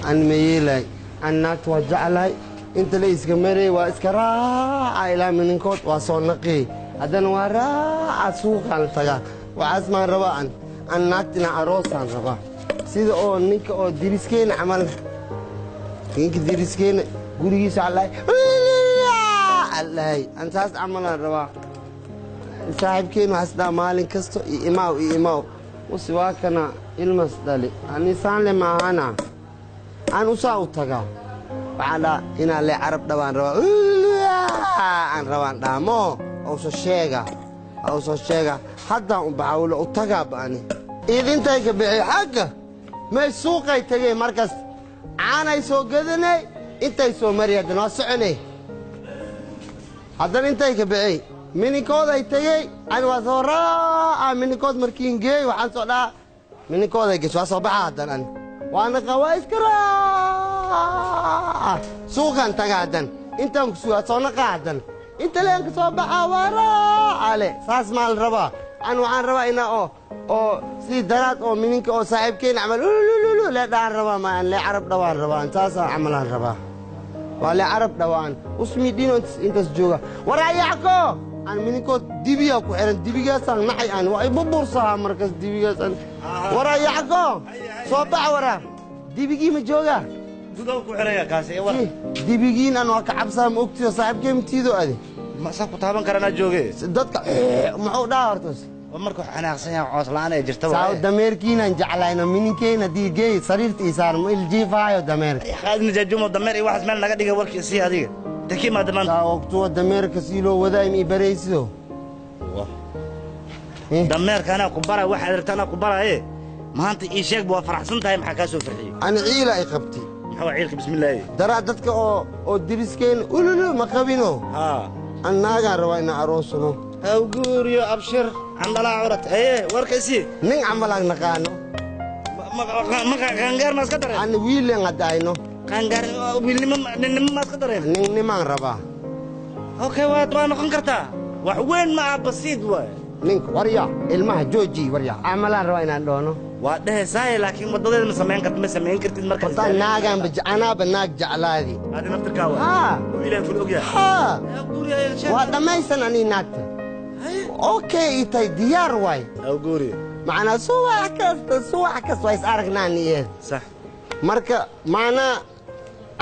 An ma yeelay an naagta waa jeclahay inta la iska maray waa iska raaca ilaa mininkood waa soo naqiyey haddana waa raaca suuqaan tagaa waxaas maan rabaa an naagta inaan aroosaan rabaa sida oo ninka oo diriskeena camal ninka diriskeena gurigiisa allahay allahay an saas camalaan rabaa saaxiibkeen waxaas dhaha maalin kasto iyo imaaw iyo imaaw usi waa kana ilmas dhali anisaan le maahana aan usaa u tagaa waxaan dhaha inaan lee carab dhabaan rabaa aan rabaan dhaha moo awsoo sheega haddaan u baxawlo u tagaa ba'ani idintay ka bixi xagga may suuqay tegey markas caanay soo gadanay intay soo mari haddana waa soconay haddana intay ka bixi mininkooday tegey ani waa soo raaca mininkood markiin geey waxaan soo dhaha mininkooday gesh waa soo baxa haddan ani waana qawaa iska raaca suuqaan taga haddan intaan ku sugaa soo naqa haddan inta leen ka soo baxaa waa raaca le saas maa la rabaa an waxaan rabaa inaa oo sidii daraad oo mininka oo saaxiibkeen camal ulululu lee dhahan rabaa ma aan lee carab dhawaan rabaa saasaan camalaan rabaa waa lee carab dhawaan usmidhino intaas jooga warayacko aan mininkood dibiyaa ku xiran dibigaasaan nacay aan waa ibubursahaa markaas dibigaasaan warayacko soo bax waraa dibigii ma joogaa dudow ku xiraya kaasi ee war dibigiin aan waa ka cabsaa ma ogtido saaxiibkee matiido ade ma saa ku taaban karanaa jooge dadka muxuu dhaha hortos waa markuu xanaaqsan yahay coos la'aan ay jirta saa dameerkiinaan jeclayno mininkeen haddii geey sariirta ii saar ma iljiifaayo dameerka qaadna jaajumo dameer iyo waxaas meel naga dhiga warkii sii adiga takii maada maanta saa ogtuwa dameerka sii loo wadaay ma ii baraysido dameerka anaa ku bara waxaad rabta anaa ku baraaye maanta ii sheegba waa faraxsan tahay maxaa kaa soo farxiyey ani ciila ay qabtay maxaa waa ciilka bismillaahi daraa dadka oo diriskeen ululu ma qabino haa an naagaan rabaa inaan aroosano hawguuriyo abshir candalaa curat haye warka isii nin camalaan naqaano ma qaangaar ma iska dareen ani wiilen hadda ayno qaangaar wiilnimo ninnimo ma iska dareen ninnimaan rabaa okay waa noqon kartaa wax weyn ma aha basiid waay ninka warya ilmaha jooji warya camalaan rabaa inaan dhoono waa dhehaysaay laakiin wadadeeda ma samayn kartid ma samayn kartid marka horta naagaanba anaaba naag jeclaadi adi naftirkaa waa haa oo ilaah kula ogyahay haa hawguuriyo waa dhammaysan anii naagta okay ii tahay diyaar waay hawguuriyo macnaa subax kasta subax kasta waa is aragnaa niyeed sax marka macnaa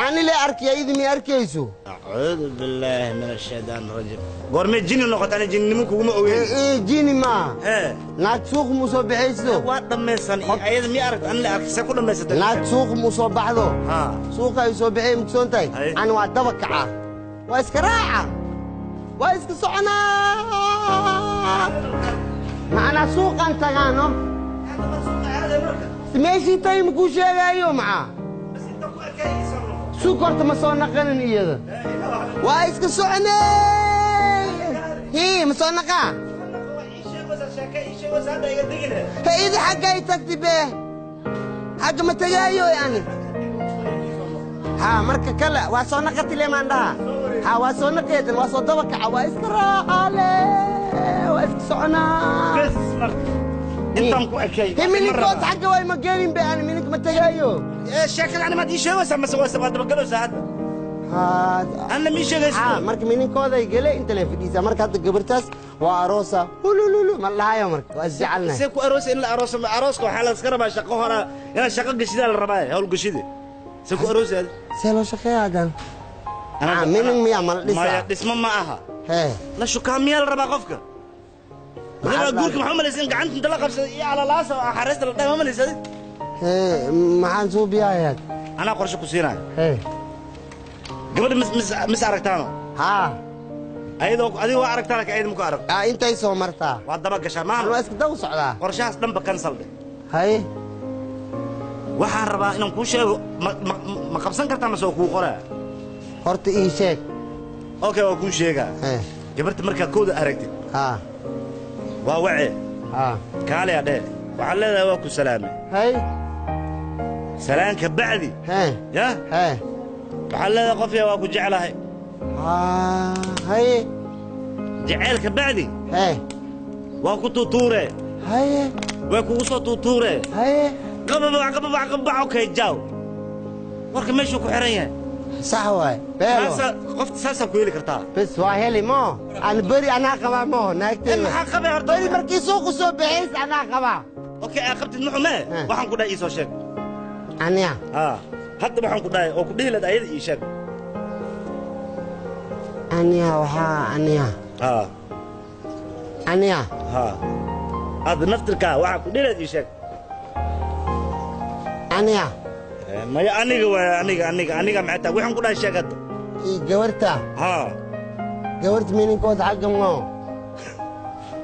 ani le arkaya iyadu mi arkayso acuudu billaahi min ashaytaan rajiim goormee jini noqota ani jininimo kuguma ogeyn ee jini maa hee naag suuq mu soo baxayso waa dhammaysan ayada mi aragta ani la arkay see ku dhammaysatay naag suuq mu soo baxdo haa suuqa ay soo baxay mugsoon tahay Hay. ani waa daba kaca waa iska raaca waa iska soconaa macnaa suuqan tagaano meeshii tay makuu sheegaayo macaa suuq horta ma soo naqanin iyada waa iska soconay hii ma soo naqaa he idi xaggay tagti bee xagga ma tegaayo yani haa marka kale waa soo naqati le maan dhaha haa waa soo naqeedan waa soo daba kaca waa iska raacaa le waa iska soconaa bes marka intaan ku ekay he mininkood xagga waay ma gelin be ani minink ma tegaayo sheekada ani maad ii sheegaysaa mase waa dabagalowsaa hadda haa anna mii sheegaysa haa marka mininkooday gele inta leen fadhiisaa marka hadda gabartaas waa aroosa hulululu ma dhahayo marka waa isjecelnahay see ku aroosa in la arooso arooska waxaa la iska rabaa shaqo hora inaad shaqo gashidaa la rabaa hawl gashide see ku aroosa see loo shaqeeya haddan minin miyaa mala maya dhisaa dhismo ma aha hee la shukaamiyaa la rabaa qofka Maxaa adiga guurka maxaa umalaysa in gacanta inta la qabsada iyo alalaasa oo xareesta la dhahay ma malaysa adig hee maxaan suubiyahayaad anaa qorshe ku siinaya hee gabadha mis aragtaano haa Ayadoo adiga waa aragtaa laakiin ayada ma ku arag. Intay soo martaa. Waa daba gashaa maaha. Waa iska daba socdaa. Qorshahaas dhanba cancel dheh. Haye. Waxaan rabaa inaan kuu sheego ma qabsan kartaa mase waa kuu qoraa? Horta ii sheeg. Okay, waa kuu sheegaa. Gabarta markaa kooda aragtid. Waa wacee. Kaale adhee. Waxaan leedahay waa ku salaamay. Hay. Salaanka bacdi. Ya? Waxaan leedahay qof yaa waa ku jeclahay. Haye. Jaceylka bacdi. Waa ku tuutuure. Haye. Way kugu soo tuutuure. Haye. Qababac qababac qababac okay jaaw. Warka meeshuu ku xiran yahay. Sax waay. Beelo. Qofta saasaa ku heli kartaa. Bes waa heli moo. Aan beri anaa qabaa moo naagteyda. Maxaa qabay horta? Beri markii suuqu soo baxays anaa qabaa. Okay, aa qabtid muxume. Waxaan ku dhahay ii soo sheeg. Aniya. Hadda waxaan ku dhahay oo ku dhihi lahayd ayada ii sheeg. Aniya waxaa aniya. Aniya. Aad naftirkaa waxaa ku dhihi lahayd ii sheeg. Aniya. Maya aniga waay aniga aniga aniga maxay tahay waxaan ku dhahay sheeg hadda. Gabarta. Gabarta mininkood xagga moo.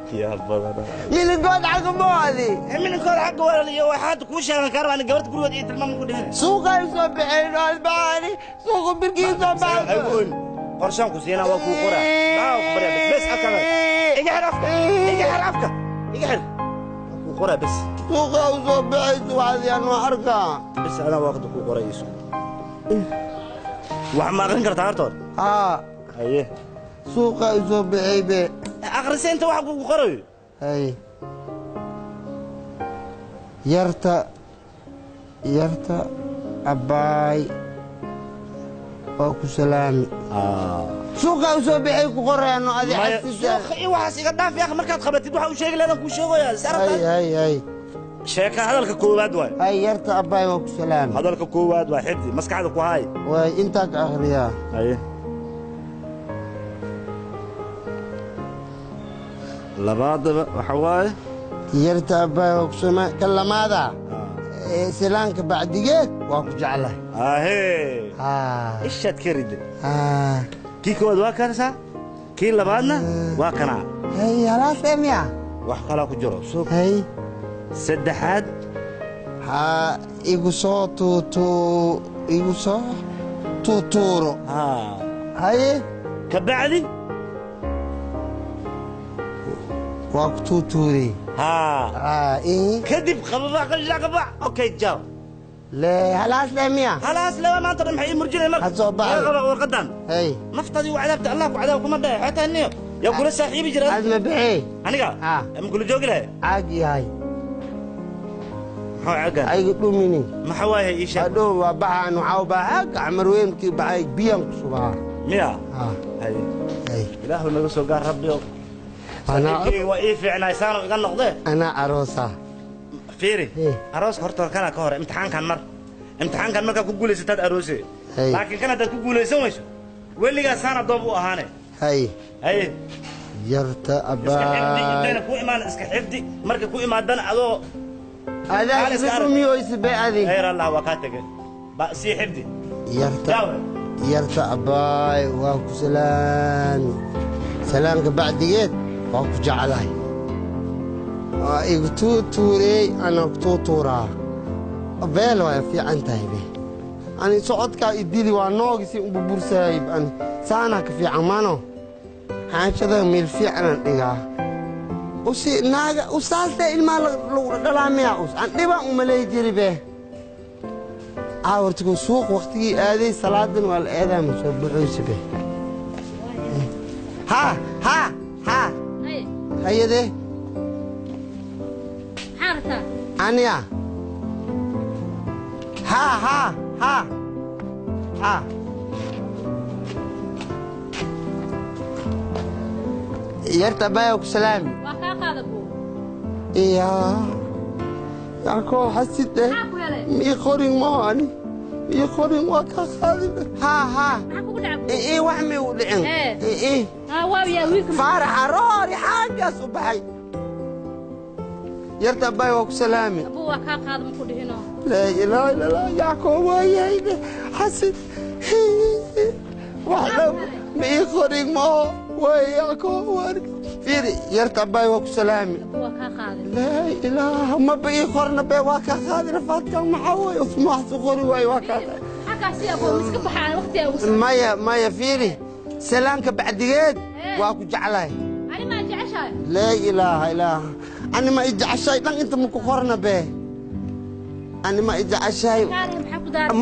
Yaa badan. Mininkood xagga moo adi. Mininkood xagga walaal iyo waxaad kuu sheegan karaa ani gabarta gurigood ii tilmaam ku dhihin. Suuqa ay soo baxeen albaani suuqa birkii soo baxay. Qorshaan ku siinaa waa kuu qoraa. Maa ku baryaa bes bes afka. Iga xir afka. Iga xir afka. Iga xir. Kuu qoraa bes. Suuqa u soo baxay subaxdii aan waa arkaa. Bes anaa waqti kuu qoray isu. Wax ma aqrin kartaa horta? Haye. Suuqa u soo baxay be. Aqrisay inta wax kugu qoray. Haye. Yarta yarta abbaay waa ku salaami. Suuqa u soo baxay ku qorayno adi xasida. Suuqa iyo waxaas iga dhaaf yaa markaad qabatid waxa uu sheegi lahayd ku sheegayaa. Hay hay hay. Sheeka hadalka koowaad waay. Hay yarta abbaay waa ku salaami. Hadalka koowaad waa xifdi maskaxda ku hay. Waay intaa ka akhriyaa. Haye. Labaadaba waxa waaye yarta abbaay waa ku salaami kan lamaada. Silaanka bacdigeed waa ku jeclahay. Ahee. Ishaad ka riday. Kii koowaad waa kansaa kii labaadna waa kanaa. Hay halaas miya? Wax kalaa ku jiro. Hay. Saddexaad. Igu soo tuutuu igu soo tuutuuro. Haye. Ka bacdi. Waa ku tuutuurey. Kadib qababac qababac qababac okay jaaw. Le halaas le miya? Halaas le maanta dhan maxay ii murjinay marka. Ha soo baxay. Qaba warqadan. Hay. Naftadii u cadaabta Allah ku cadaab kuma dhahay xataa niyo. Yaa kula saaxiibi jira. Aad ma bixi. Aniga? Ma kula joogi lahay? Caag yahay. Maxaa caagan? Ayga dhumini. Maxaa waaye ii sheeg. Hadhow waa baxaan waxaa u baxaa gacmar weyn kii baxay biyaan ku subaa. Miya? Hay. Hay. Ilaahu naga soo gaar Rabbi. Saaxiibkayga waa ii fiicnaa saanu iga noqdee. Anaa aroosa. Fiiri. Arooska horta kana ka hor imtixaankan mar. Imtixaankan markaa ku guulaysataad aroose. Laakiin kan haddaad ku guulaysan weyso weligaa saana doob u ahaane. Hay. Haye. Yarta Iska xifdi abbaay. intayna ku imaan iska xifdi marka ku imaadana adoo Adaa iga dhumiyoysa be adi. Khayr Allah waa kaa tegay. Ba sii xifdi. Yarta yarta abbaay waa ku salaami. Salaanka bacdigeed waa ku jeclahay. Waa igu tuutuurey anaa ku tuutuuraa. Beel waa fiican tahay be. Ani socodkaa i dili waa noogisi u burbursaayay ani saanaa ka fiican maano. Xaanshada meel fiicanaan dhigaa. Usi naaga usaasta ilmaa lagu dhalaa miyaa us aan dhibaan u malay jiri be. Caawartigu suuq waqtigii aaday salaadan waa la aadaa ma soo baxaysa be. Ha ha ha. Hayade. Maxaa rabtaa? Aniya. Ha ha ha. Ha. Yarta abbaay waa ku salaami. Waa kaa qaada buu. Iyaa. Yaakoo xasid eh. Maxaa ku helay? Mii qorin moo ani. Mii qorin waa kaa qaadin. Ha ha. Maxaa kugu dhacay buu? Ii wax mii u dhicin. Ii. Waa yaa wiilka. Faarax aroori xaggaas u baxay. Yarta abbaay waa ku salaami. Abuu waa kaa qaada ma ku dhihino. Laa ilaaha illa Allah Yaakoo waa yahay xasid. Wax dhow mii qorin moo. Way fiiri yarta abbaay waa ku salaami. Waa kaa qaaday. Laa ilaaha ma bii qorna be waa kaa qaadi rafaadkan maxaa waay usmaxsu qori waay waa kaa qaadi. Maxaa kaa sii aboo miska baxaan waqti ugu soo. Maya maya fiiri salaanka bacdigeed waa ku jeclahay. Ani ma jeceshahay? Laa ilaaha ilaaha ani ma i jeceshahay dhan inta ma ku qorna be ani ma i jeceshahay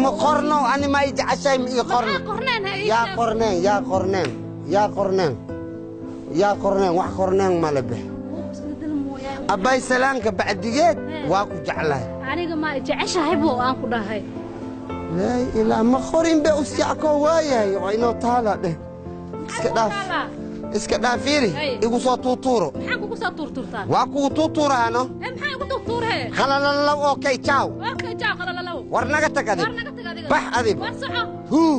ma qorno ani ma i jeceshahay ma ii qorno. Yaa qorneen yaa qorneen yaa qorneen yaa qorneen wax qorneen male be abbay salaanka bacdigeed waa ku jeclahay. Aniga ma jeceshahay buu aan ku dhahay. Laa ilaa ma qorin be usyacko waayahay waa inoo taala dheh iska dhaaf iska dhaaf fiiri igu soo tuutuuro. Maxaan kugu soo tuurtuurtaa? Waa kugu tuutuuraano. Maxaa igu tuurtuurhe? Khalalalaw okay ciao. Okay ciao khalalalaw. War naga tag adib. War naga tag adiga. Bax adib. War soco. Huu.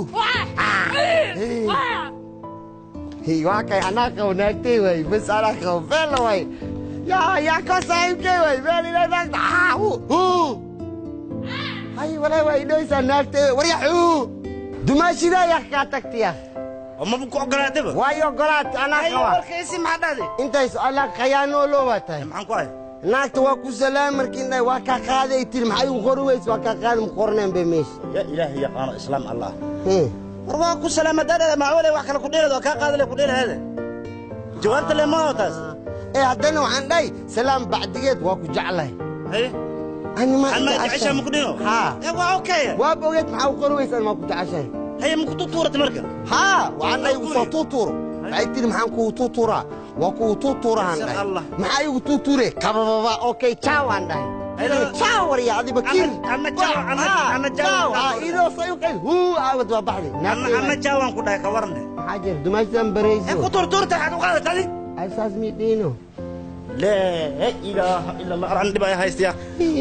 Hii waa kay anaa qabo naagtay way bas anaa qabo beel way yaa yaa ka saaxiibkay way beel ilaa naagta huu huu hay walaa waa idhowsaa naagtay war yaa huu dumaashidaa yaa kaa tagtiya. Ma ku ogolaatayba? Waa i ogolaatay anaa qaba. Warkaysi maxaa dhahday? Intays alla khayaanoo loo waa tahay. Maxaan ku ahay? Naagta waa ku salaam markii indhahay waa kaa qaaday tiri maxay igu qori weyse waa kaa qaaday ma qorneen bay meesha. Yaa ilaahay yaqaano islaam allah. War waa ku salaam haddaa macawale wax kale ku dheelad waa kaa qaadale ku dheelaheeda. Jawaabta le ma taas. Ee haddana waxaan dhahay salaam bacdigeed waa ku jeclahay. Haye? Ani ma jeceshahay ma ku dhino? Haa. Ee waa okay. Waa ogeed maxaa u qori weyse ani waa ku jeceshahay. هي ما كنت tuurta marka. Haa waxaan dhahay igu soo tuutuuro. Waxay tiri maxaan kugu tuutuuraa? Waa kugu tuutuurahaan dhahay. Maxaa igu tuutuure? Qabababa okay ciao aan dhahay. Ciao warya adiba kir. Anna ciao anna ciao. Haa idoo say u qeyl huu aawad waa baxday. Anna ciao aan ku dhahay ka warne. Maxaa jira dumaashan barayso. Ee ku tuurtuurta waxaad u qaadatay adi? Ay saas mii dhiino. Laa ilaaha illa allah araan dhib ay haystaya.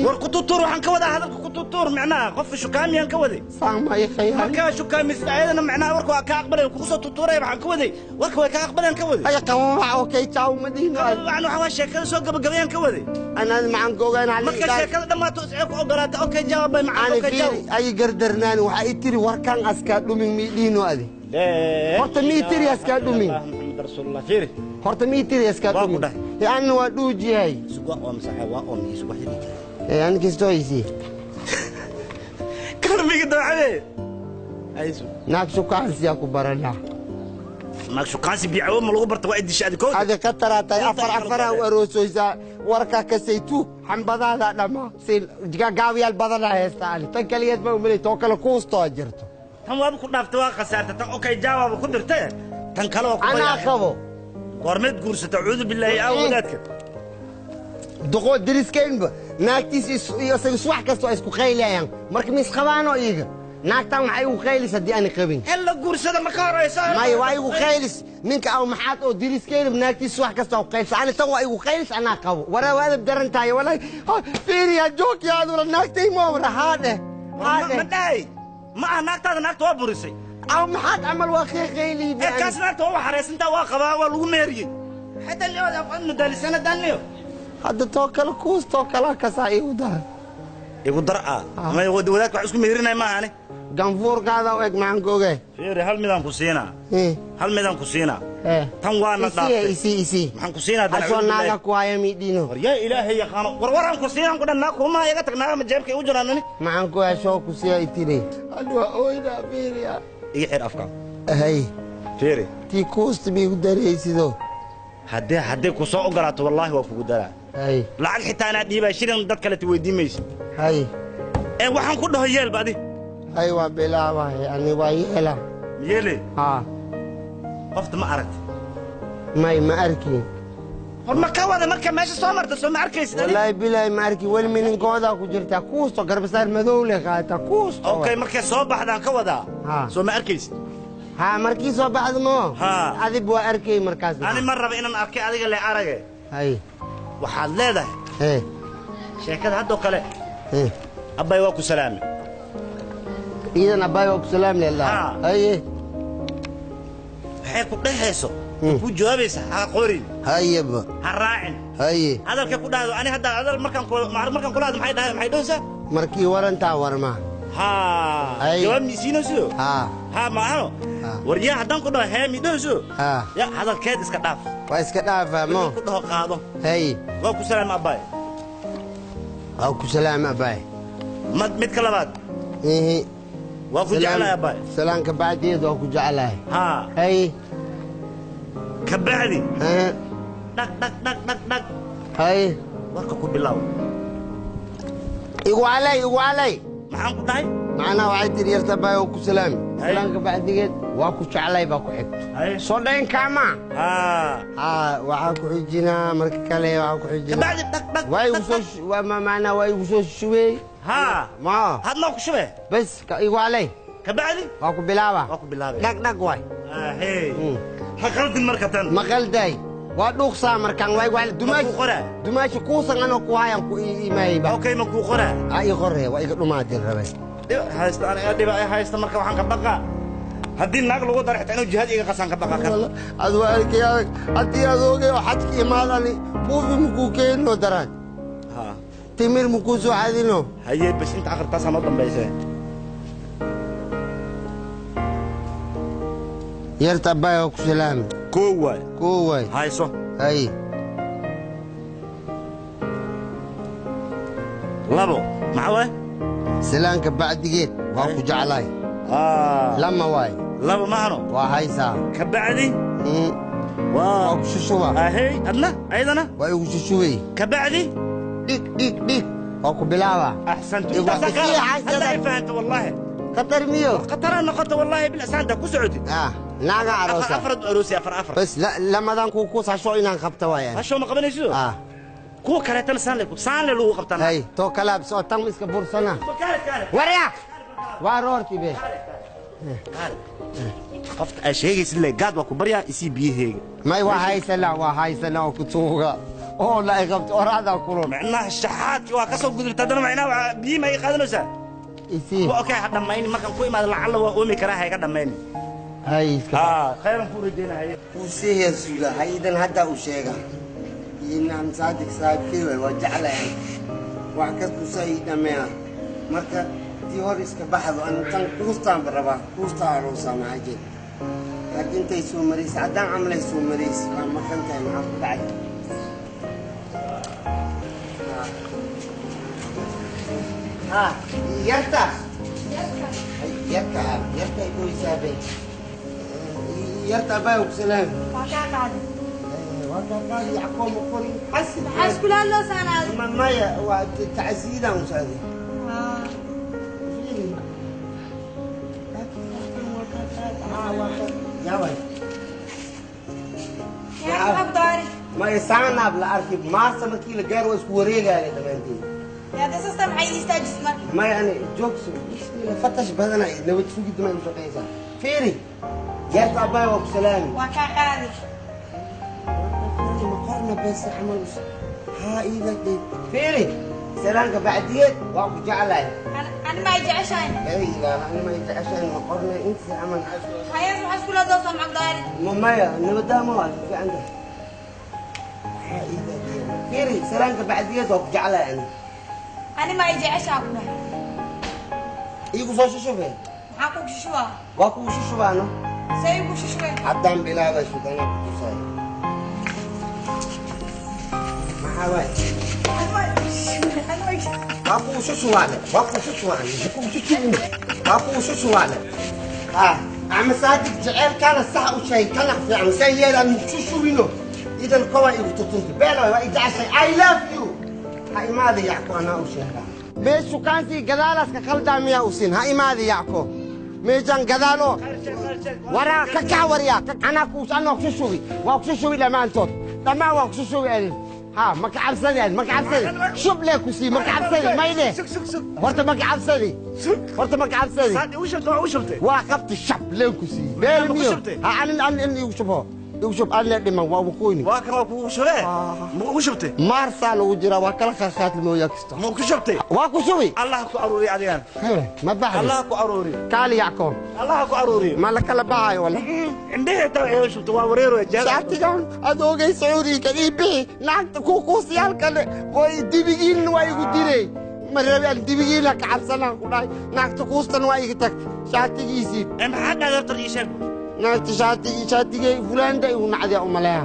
War ku tuutuur waxaan ka wadaa hadalka ku tuutuur macnaha qof shukaamiyaan ka waday. Saama ay khayaan. Marka shukaamisa ayadana macnaha warka waa ka aqbalay kugu soo tuutuuray waxaan ka waday. Warka way ka aqbaleen ka waday. Ay qawaa okay ciao madiino. Waxaan waxa sheekada soo gabagabayaan ka waday. Ana macaan googaan marka sheekada dhamaato is ku ogolaata okay jawaab bay macaan okay jawaab. Ay gardarnaan waxa ay tiri warkan aska dhumin mi dhiino adi. Horta mi tiri aska dhumin. Muhammad rasuulullah fiiri. Horta mi tiri aska dhumin. يعني ودوجي هاي سقوا أم صحة وأم يسقوا حدي يعني كستويسي كرمي قدام عليه أيسو ناكسو كانسي يا كبرنا ناكسو كانسي بيعوم ما لو برت وايد الشاد كود هذه قطرات أفر أفر وروسويسا وركا كسيتو حنبضا لا لما سيل قاوي البضلة هيستالي تنكليت ما أمري توكل كوستو أجرتو تم وابو كنا فتوا خسارة تم أوكي جواب كدرته تنكلوا أنا أخبو قرمت قرصة أعوذ بالله أو ولادك دقو دريسكين ناكتيس يسوح كستو اسكو خيليان marka mis qabaano iiga naagtan waxay ugu khaylis haddii aan qabin hella guursada ma ka horeysa may waa igu khaylis ninka aw maxaad oo diriskeen naagtiis wax kasta oo khaylis ani tan waa igu khaylis anaa qabo waraa waad daran tahay walaa fiiriya joog yaa aduna naagtay ma wara haade haade ma dhahay ma ah naagtaada naagta waa burisay aw maxaad camal waa khayli ee kaas naagta waa xareysantaa waa qabaa waa lagu meeriyey xataa leo afan mudalisana danliyo hadda too kale kuus too kale kasaa igu daran igu dar ah ma wadaadka wax isku meerinay ma ahane ganfuurkaada u eg maxaan ku ogahay fiiri hal midaan ku siinaa hal midaan ku siinaa tan waana dhaaftay isi isi maxaan ku siinaa asoo naaga ku haya miidhino war yaa ilaahay yaqaano war waraan ku siinaan ku dhan naag kuma iga tag naaga ma jeebka igu jiraan ani maxaan ku haya ku siiya itiri anu waa ooynaa fiiriya iga xir afka hay fiiri tii kuusta ma igu daraysido haddii ku soo ogolaato wallaahi waa kugu daraa hay lacag xitaa anaa dhiibaa shilin dad kale ti weydiin maysid hay ee waxaan ku dhaho yeelba adi hay waa bilaabahay ani waa yeela yeele haa qofta ma aragti may ma arkin hor ma ka wada marka meesha soo marta soo ma arkaysid wallaahi bilaahi ma arkin weli mininkoodaa ku jirtaa kuusto garbasaar madow leh qaata kuusto okay markay soo baxdaan ka wadaa soo ma arkaysid haa markii soo baxdo moo adib waa arkay markaas ani ma raba inaan arkay adiga le arage hay waxaad leedahay sheekada haddoo kale abbay waa ku salaamay iidan abbay waa ku salaam leedahay haye waxay ku dhehayso ku jawaabaysa ha qorin hayeba ha raacin haye hadalka ku dhahdo ani hadda hadal markaan markaan kula hadlo maxay dhahay maxay dhahaysaa markii warantaa warma haa jawaab misiinaysido haa haa ma ahano Waryaa haddaan ku dhaho hee midhahayso. Ah. Ya hadalkeed iska dhaaf. Waa iska dhaafaa mo. Ku dhaho qaado. Hay. Waa ku salaam abbaay. Waa ku salaam abbaay. Midka labaad. Ihi. Waa ku jeclahay abbaay. Salaanka bacdiyeed waa ku jeclahay. Haa. Hay. Ka bacdi. Haa. Dhag dhag dhag dhag dhag. Hay. Warka ku bilow. Igu calay igu calay. Maxaan ku dhahay? Macnaha waxay tiri yarta abbaay waa ku salaami. Salaanka bacdigeed waa ku jeclay baa ku xigto. Soo dhayn kaama. Haa. Haa, waxaa ku xijinaa marka kale waxaa ku xijinaa. Ka bacdi dhag dhag. Waa igu soo waa macnaha waa igu soo shubey. Haa. Ma. Hadna ku shubey. Bas igu calay. Ka bacdi? Waa ku bilaaba. Waa ku bilaabay. Dhag dhag waay. Hey. Ha qaldin marka tan. Ma qalday. Waa dhuuqsaa markaan waa igu calay. Dumaashi qoraa. Dumaashi kuusan anoo ku hayan ku iimayba. Okay, ma ku qoraa. Ha ii qoree, waa iga dhumaadin rabay. Haysta aniga dhiba ay haysta marka waxaan ka baqaa. Haddii naag lagu daro xitaa inuu jihaad iga qasaan ka baqaa kan. Ad waa arkay adag. Haddii aad oogay oo xajka imaadani buufi makuu keenno daraan. Haa. Timir makuu soo xadino. Haye bas inta akhirtaasaa noo dambaysay. Yarta abbaay waa ku salaami. Koo waay. Koo waay. Hayso. Hay. Labo. Maxaa waay? Salaanka bacdigeed waa ku jeclahay. Lama waay. Laba maano. Waa haysaa. Ka bacdi? Waa ku shushuba. Ahey, adna ayadana? Waa igu shushubay. Ka bacdi? Dhig dhig dhig. Waa ku bilaaba. Axsantu. Hadda ay fahanta wallaahi. Khatar miyo? Khataraa noqota wallaahi bil asaanta ku socotid. Ah, naaga aroosa. Afar aroosi afar afar. Bas lamadan ku kuus hasho inaan qabta waayaan. Hasho ma qabanayso? Ah. Kuwa kaleetana saan le saan le lagu qabtaan. Hay, too kalaab soo tan iska bursana. Waryaa. Waa roorti be. Qofta aa sheegaysid le gaad waa ku baryaa isii biyaheyga. May waa haysana waa haysana oo ku tuuga. Oo la ay qabto oraada kulul. Macnaha shaxaadki waa ka soo gudubta haddana macnaha waa biyi ma ii qaadanaysaa? Isii. Waa okay ha dhammayni markaan ku imaado lacalla waa oomi karaa ha iga dhammayni. Hay iska. Haa, khayran ku rajaynaya. Uu suuga haydan hadda uu sheega. Inaan saadik saaxiibkay waay waa jeclahay. Wax kastu saa ii dhammeeya. Marka tii hor iska baxdo aan tan kuustaan rabaa kuustaa aroosaa maxaa jira. Laakiin intay soo maraysa haddaan camalay soo maraysa waa maqan tahay maxaa ku dhacay. Haa, yarta. Yarta, yarta ay goysaa bay. Yarta baa ku salaam. Waa kaa qaaday. Waa kaa qaaday yacqoob ma qorin. Xasi. Maxaa iskula hadloosaa aad? Maya waa tacsiidaan u socday. Ma isaanaab la arki maarsa markii la gaaro waa isku wareegaaya dhammaantiin. Maya ani joogso bismillah fatash badanay nabad sugid ma u shaqaysaa. Fiiri yarta abbaay waa ku salaami. Waa kaa qaadi. Ma qorna bes camal haa iida fiiri salaanka bacdiyeed waa ku jeclahay. Ani ma jeceshahay. Laa ilaaha ani ma jeceshahay ma qorna inta camal. Hayaas maxaa iskula hadloosaa macag daari? Maya nabadaama waa fiican tahay. Haa iida fiiri salaanka bacdiyeed waa ku jeclahay ani. Ani ma jeceshahay ku dhahay. Iigu soo shushubee. Maxaa kugu shushubaa? Waa kugu shushubaano. See igu shushubee? Haddaan bilaabay sudana ku tusay. Maxaa waay? Waa kugu shushubaane. Waa kugu shushubaane. Kugu shushubine. Waa kugu shushubaane. Ah, ama saadik jaceylkaana sax u sheeg kana fiican saan yeelaan shushubino. Idan kowa igu tutunti. Beelo waa i jeceshahay. I love you. Ha imaada yacko anaa u sheegaa. Meeshu kaansii gadaalaska khaldaa miyaa u siin. Ha imaada yacko. Meeshaan gadaalo. Waraa ka kac waryaa. Anaa kuus anaa ku shushubi. Waa ku shushubi dhammaantood. Dhammaan waa ku shushubi adin. ها ما كعبسدي ما كعبسدي شوف لك وسي ما كعبسدي ما يلي horta ma كعبسدي horta ma كعبسدي صادق وشبت وشبت وقفت الشب لك وسي meel miyo ha anin anin igu shubho igu shub aan la dhiman waa waqooyi waa kan waa kugu shubee ma ugu shubtay maarsaa lagu jiraa waa kala khaakhaatmooya kasta ma ku shubtay waa ku shubi allah ku aruuriyo adigan ma baxday allah ku aruuriyo kaali yackoon allah ku aruuriyo ma la kala baxayo wala indhehe taa waxay shubtay waa wareero jaal shaatigan aad ogay sacuudiga ii bixi lacagta ku kuusiyaal kale way dibigiin waa igu dilay ma rabi aan dibigiina ka cabsanaan ku dhahay naagta kuustan waa iga tagtay shaatigiisii maxaa dhacday horta ii sheeg Naagta shaatigay fulaanta igu nacdiya u maleeya.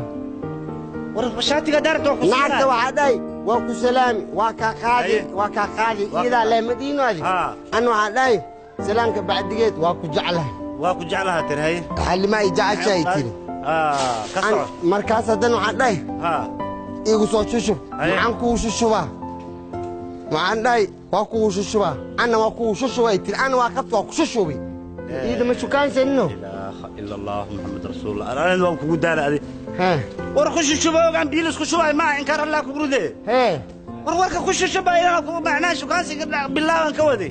War shaatiga daarta waa ku naagta waxaa dhahay waa ku salaami, waa kaa qaadi, waa kaa qaadi iyadaa leh madiino adi. An waxaa dhahay salaamka bacdigeed waa ku jeclahay. Waa ku jeclaha tir, haye. Xalima ay jeceshahay tiri. Ka soco. Markaas haddana waxaan dhahay igu soo shushub. Maxaan kugu shushubaa? Waxaan dhahay waa kugu shushubaa. Anna waa kugu shushubay tiri, anna waa qabta, waa ku shushubi. Iyada ma shukaansanino. Ilaaha ila allah Maxamed rasuulullah, anaan waan kugu daala adi. War ku shushuba ogaan biil isku shubay ma inkaar Allah kugu rude. War warka ku shushuba ilaa ku macnaa shukaansiga bilaaban ka wadi.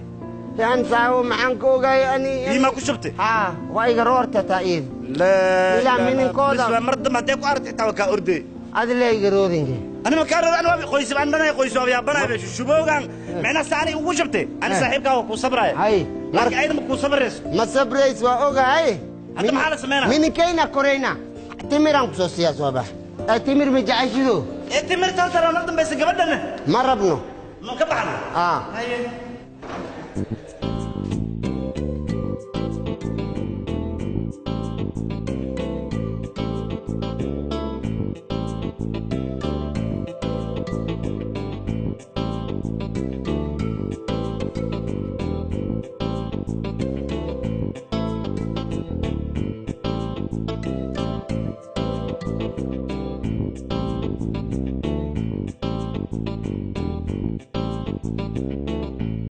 Aan saawo maxaan ka ogaay ani? Biima ku shubtay? Haa, waa iga roorta taa iyada ilaa mininkooda. Mar dambe haddee ku aragtay xitaa waa kaa ordey. Adi lee iga roodinka. Ani ma kaa rood, ani waa qoysib, an dhanay qoyso yaabanay shushuboogan macnaa saani ugu shubtay. Ani saaxiibkaa waa kuu sabraya, laakiin ayada ma kuu sabrayso. Ma sabrays, waa ogahay. Hadda maxaa la sameynaa? Mininkayna korayna, timiraan ku soo siiyaa, soo bax. Timir ma jeceshido? Ee timirta horta noo dambaysa gabadhana ma rabno. Ma ka baxno? Aa. Haye.